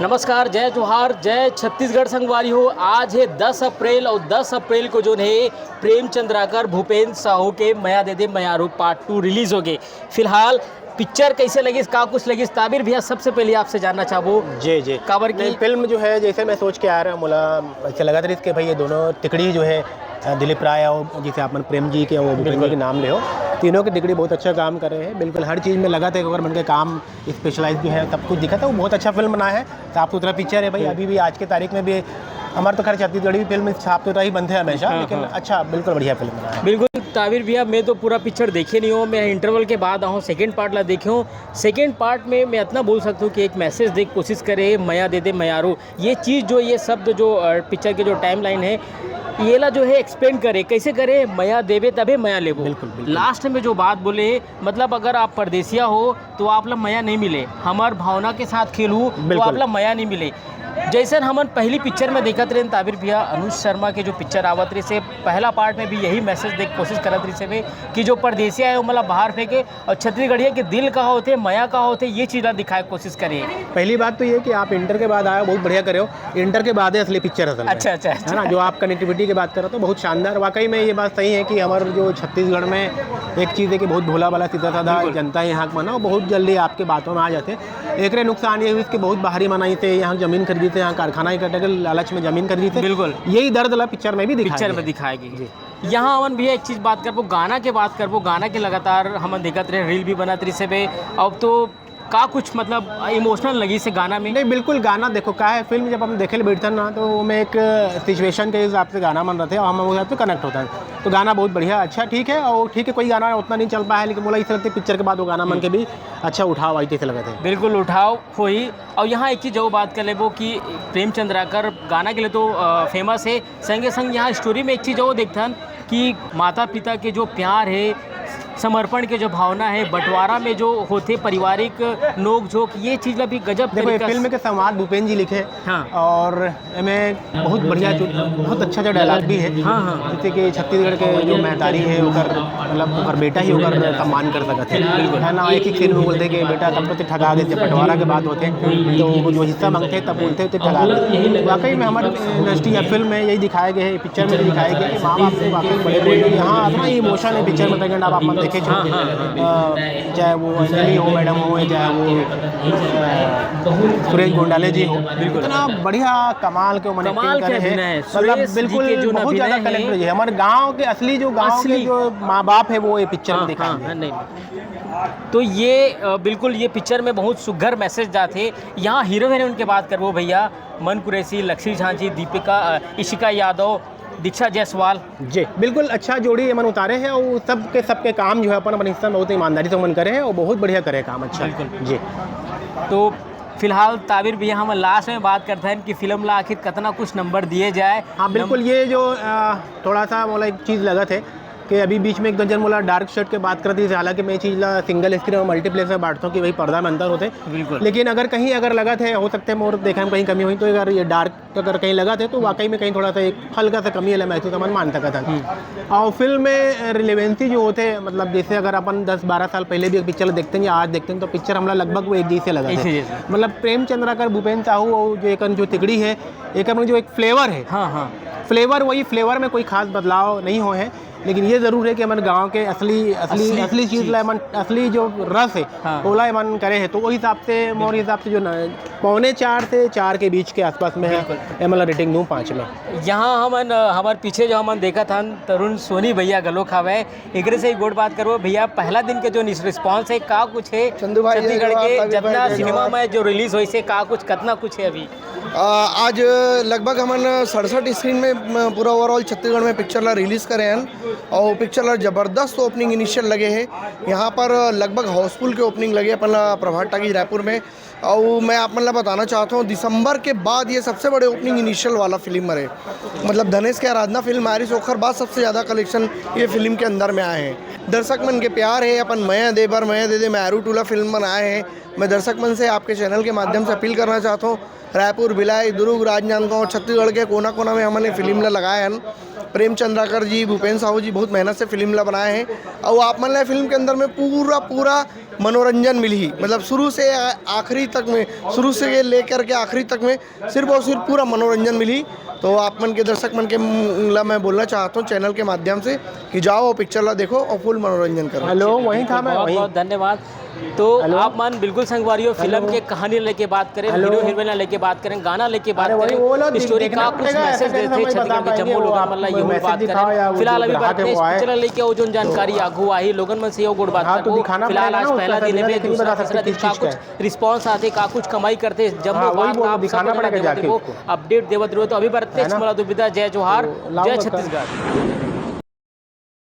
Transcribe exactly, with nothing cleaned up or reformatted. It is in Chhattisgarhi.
नमस्कार, जय जोहार, जय छत्तीसगढ़ संगवारी हो। आज है दस अप्रैल और दस अप्रैल को जो है प्रेम चंद्राकर भूपेंद्र साहू के मया दे दे मयारू पार्ट टू रिलीज हो गए। फिलहाल पिक्चर कैसे लगिस, का कुछ लगिस, ताबिर भैया, सबसे पहले आपसे जानना चाहबो। जी जी। काबर की नहीं, फिल्म जो है, जैसे मैं सोच के आ रहा हूँ, मोला ऐसे लगा था कि भाई ये दोनों तिकड़ी जो है, अ, दिलीप राय और जिसे आप मन प्रेम जी के, वो भूपेंद्र जी के नाम ले हो, तीनों के तिकड़ी बहुत अच्छा काम कर रहे हैं। बिल्कुल हर चीज़ में लगा था, अगर मन के काम स्पेशलाइज जो है, सब कुछ दिखा था। वो बहुत अच्छा फिल्म बना है, साफ सुथरा पिक्चर है भाई। अभी भी आज के तारीख में भी हमारे तो खैर छत्तीसगढ़ी फिल्म साफ सुथरा ही बनते हैं हमेशा, हाँ, लेकिन हाँ। अच्छा, बिल्कुल बढ़िया फिल्म बना है। बिल्कुल ताबिर भैया, मैं तो पूरा पिक्चर देखे नहीं हूँ, मैं इंटरवल के बाद आऊँ, सेकेंड पार्ट ला देखे हूँ। सेकेंड पार्ट में मैं इतना बोल सकता हूँ कि एक मैसेज दे कोशिश करे, मया दे दे मयारू। ये चीज़ जो, ये शब्द जो, अ, पिक्चर के जो टाइमलाइन है, ये ला जो है एक्सपेंड करे, कैसे करे, मया देबे तबे मया लेबो। बिल्कुल, बिल्कुल। लास्ट में जो बात बोले, मतलब अगर आप परदेसिया हो तो आप ला मया नहीं मिले, हमार भावना के साथ खेलू तो बिल्कुल। आप ला मया नहीं मिले। जैसन हमन पहली पिक्चर में देखत रहे ताबिर भैया, अनुज शर्मा के जो पिक्चर आवत रहे से पहला पार्ट में भी यही मैसेज दे कोशिश करत रहे से कि जो परदेसिया है वो मतलब बाहर फेंके, और छत्तीसगढ़िया के दिल का होते, मया का होते, ये चीज़ ला दिखाए कोशिश करे। पहली बात तो ये कि आप इंटर के बाद आए हो, बहुत बढ़िया करे हो। इंटर के बाद है असली पिक्चर असल में। अच्छा, अच्छा, अच्छा। है ना, जो आप कनेक्टिविटी की बात करते हो, बहुत शानदार। वाकई में ये बात सही है कि हमारे जो छत्तीसगढ़ में एक चीज़ है कि बहुत भोला भाला, सीधा साधा बिल्कुल। जनता है यहाँ का, माना, बहुत जल्दी आपके बातों में आ जाते हैं। एकरे नुकसान ये हुई कि बहुत बाहरी मनई थे, यहाँ जमीन खरीदी थे, यहाँ कारखाना इकट्ठा कर लालच में जमीन खरीदी थे। बिल्कुल। यही दर्द ला पिक्चर में भी दिखाया पिक्चर गया में है। दिखाया गया। जी। यहाँ हमन भैया एक चीज़ बात करबो, गाना के बात करबो। गाना के लगातार हमन देखत रहे, रील भी बनत रही से बे। अब तो का कुछ मतलब इमोशनल लगी से गाना में? नहीं, बिल्कुल गाना देखो, का है, फिल्म जब हम देखे ले बैठथन ना, तो ओमे एक सिचुएशन के हिसाब से गाना मन रहते हैं और हम उस हिसाब से कनेक्ट होता है। तो गाना बहुत बढ़िया, अच्छा, ठीक है, और ठीक है, कोई गाना उतना नहीं चल पाया है, लेकिन मोला ऐसा लगता है पिक्चर के बाद वो गाना मन के भी अच्छा उठाव आई, जैसे लगता है। बिल्कुल उठाव होई। और यहाँ एक चीज़ और बात कर लेबो कि प्रेम चंद्राकर गाना के लिए तो, अ, फेमस है, संगे संग यहाँ स्टोरी में एक चीज़ और देखथन कि माता पिता के जो प्यार है, समर्पण के जो भावना है, बंटवारा में जो होथे पारिवारिक नोक झोंक, ये चीज़ ला भी गजब देखो, ये तरीका फिल्म से के संवाद भूपेन जी लिखे हाँ। और एमे बहुत बढ़िया जो, बहुत अच्छा जो डायलॉग भी है। हाँ, हाँ। जैसे कि छत्तीसगढ़ के जो महतारी है, ओकर, मतलब, ओकर बेटा ही ओकर सम्मान कर सकत है, बिल्कुल। है ना? एक ही सीन में बोलते कि बेटा, तब तो तू ठगा गए थे, बंटवारा के बात होते, तो वो जो हिस्सा मांगते हैं, तब बोलते थे ठगा गए। वाकई में हमारे इंडस्ट्री या फिल्म में यही दिखाया गया है, पिक्चर में भी दिखाया गया है कि माँ बाप से वाकई बड़े बोलते हैं। हाँ, अपना ही इमोशन है पिक्चर में, सेकंड आप अपन देखे जो, हाँ, हाँ, हाँ। अ, चाहे वो अंजलि हो, मैडम हो, चाहे वो, अ, सुरेश गोंडाले जी हो, बिल्कुल। इतना बढ़िया कमाल के उन्होंने कमाल एक्टिंग के करे हैं। अभिनय है। मतलब, सुरेश जी बिल्कुल के जो बहुत ज़्यादा अभिनय कनेक्ट है। रही है। हमारे गांव के असली, जो गांव के असली। जो माँ बाप है, वो ये पिक्चर में हाँ, दिखाई हाँ, दे। हाँ, नहीं, नहीं। तो ये, अ, बिल्कुल ये पिक्चर में बहुत सुघर मैसेज जाते। यहाँ हीरो हीरोइन के बात करबो भैया, मन कुरैशी, लक्ष्मी झांसी, दीपिका, अ, इशिका यादव, दीक्षा जायसवाल। जी, बिल्कुल अच्छा जोड़ी एमन उतारे हैं और सबके, सबके काम जो है अपन, अपन हिस्सा में बहुत ईमानदारी से मन करे हैं और बहुत बढ़िया करे काम, अच्छा। बिल्कुल। जी। तो फिलहाल ताबिर भैया, हम लास्ट में बात करते हैं कि फिल्म ला आखिर कितना कुछ नंबर दिए जाए। हाँ, बिल्कुल, नम- ये जो, अ, थोड़ा सा मोला एक चीज़ लगत है कि अभी बीच में एक दो जन मोला डार्क शेड के बात करती थी, हालांकि मैं ये चीज़ ला सिंगल स्क्रीन और मल्टीप्लेक्स में बांटता हूँ कि भाई पर्दा में अंतर होते हैं। बिल्कुल। लेकिन अगर कहीं अगर लगत है, हो सकते हैं मोर देखने में कहीं कमी हुई, तो अगर ये डार्क तो अगर कहीं लगत है तो वाकई में कहीं थोड़ा सा एक हल्का सा कमी है महसूस अपन मान सकत हन। हम्म। और फिल्म में रिलेवेंसी जो होते हैं, मतलब जैसे अगर अपन दस बारह साल पहले भी एक पिक्चर देखते हैं या आज देखते हैं तो पिक्चर हमला लगभग वो एक जैसे लगत है। इसी जैसे। मतलब प्रेम चंद्राकर, भूपेन साहू और जो एक जो तिकड़ी है, एक जो एक फ्लेवर है, हाँ, हाँ। फ्लेवर वही फ्लेवर में कोई खास बदलाव नहीं हुए हैं, लेकिन ये ज़रूर है कि हमारे गांव के असली, असली, असली असली चीज़ चीज़। ला एमन, असली जो रस है, हाँ। ओला एमन करे है, तो वो हिसाब से, मोर हिसाब से जो न, पौने चार से चार के बीच के आसपास में है। बिल्कुल। एमन ला रेटिंग दूँ पाँच में। यहाँ हमन, अ, हमारे पीछे जो हमन देखत हन, तरुण सोनी भैया घलोक हवय, एकरे से ही गोठ बात करबो भैया। पहला दिन के जो रिस्पॉन्स है, का कुछ है चंदू भाई, छत्तीसगढ़ एक बार के, ताबिर भाई, जितना एक सिनेमा बार। में जो रिलीज होइस है, का कुछ, कितना कुछ है अभी? आ, आज लगभग हमन सड़सठ स्क्रीन में, म, पूरा ओवरऑल छत्तीसगढ़ में पिक्चर ला रिलीज करे हन और पिक्चर ला जबरदस्त ओपनिंग इनिशियल लगे है। यहाँ पर लगभग हाउसफुल के ओपनिंग लगे अपन ला प्रभात टाकीज रायपुर में। और मैं आप मन ला बताना चाहता हूँ, दिसंबर के बाद ये सबसे बड़े ओपनिंग इनिशियल वाला फिल्म हरे, मतलब धनेश के आराधना फिल्म आरिस, ओखर बाद सबसे ज़्यादा कलेक्शन ये फिल्म के अंदर में आए हैं। दर्शक मन के प्यार है, अपन मया दे बर मया दे दे, मयारू टूला फिल्म मन आए हैं। मैं दर्शक मन से आपके चैनल के माध्यम से अपील करना चाहता हूँ, रायपुर, भिलाई, दुर्ग, राजनांदगांव, छत्तीसगढ़ के कोना-कोना में हमन ये फिल्म ला लगाए हन। प्रेम चंद्राकर जी, भूपेन साहू जी बहुत मेहनत से फिल्म ला बनाए हैं। और आप मन ला फिल्म के अंदर में पूरा, पूरा मनोरंजन मिलही, मतलब शुरू से आ-, आखिरी तक में, शुरू से लेकर के आखिरी तक में सिर्फ और सिर्फ पूरा मनोरंजन मिलही। तो आप मन के, दर्शक मन के म-, ला मैं बोलना चाहता हूँ चैनल के माध्यम से कि जाओ और पिक्चर ला देखो और फुल मनोरंजन करो। हेलो, वहीं था मैं, बहुत वहीं। बहुत धन्यवाद। तो हेलो। आप मन बिल्कुल संगवारी हो, फिल्म हेलो। के कहानी लेके बात करें, हेलो। हीरो हीरोइन लेके बात करें, गाना लेके बात अरे वही करें, वो लो, स्टोरी देखना का कुछ पड़ेगा, ऐसे मैसेज कैसे देते, समझ बता छत्तीसगढ़ के पाएंगे जम्मो वो लोगन मन ला वो यहू मैसेज बात दिखाओ या करें। वो फिलहाल जो अभी ग्राहक बढ़ते है इस वो आए। पिक्चर ला लेके अउ जोन जानकारी आगू आही, लोगन मन से यहू गोठ बात हाँ, तो करबो। दिखाना फिलहाल पड़ेगा आज ना, पहला इतना दिन है, पहले लेकिन दूसरा, बता तीसरा सकते दिन का किस चीज़ का कुछ है। रिस्पॉन्स आथे, का कुछ कमाई करथे, जम्मो हाँ, वही बात वो आप दिखाना सबको पड़ेगा देवत जाके रहिबो, उसको। अपडेट देवत रहिबो। तो अभी बढ़ते है ना? छत्तीसगढ़। जय जोहार, लाओ जय बता। छत्तीसगढ़।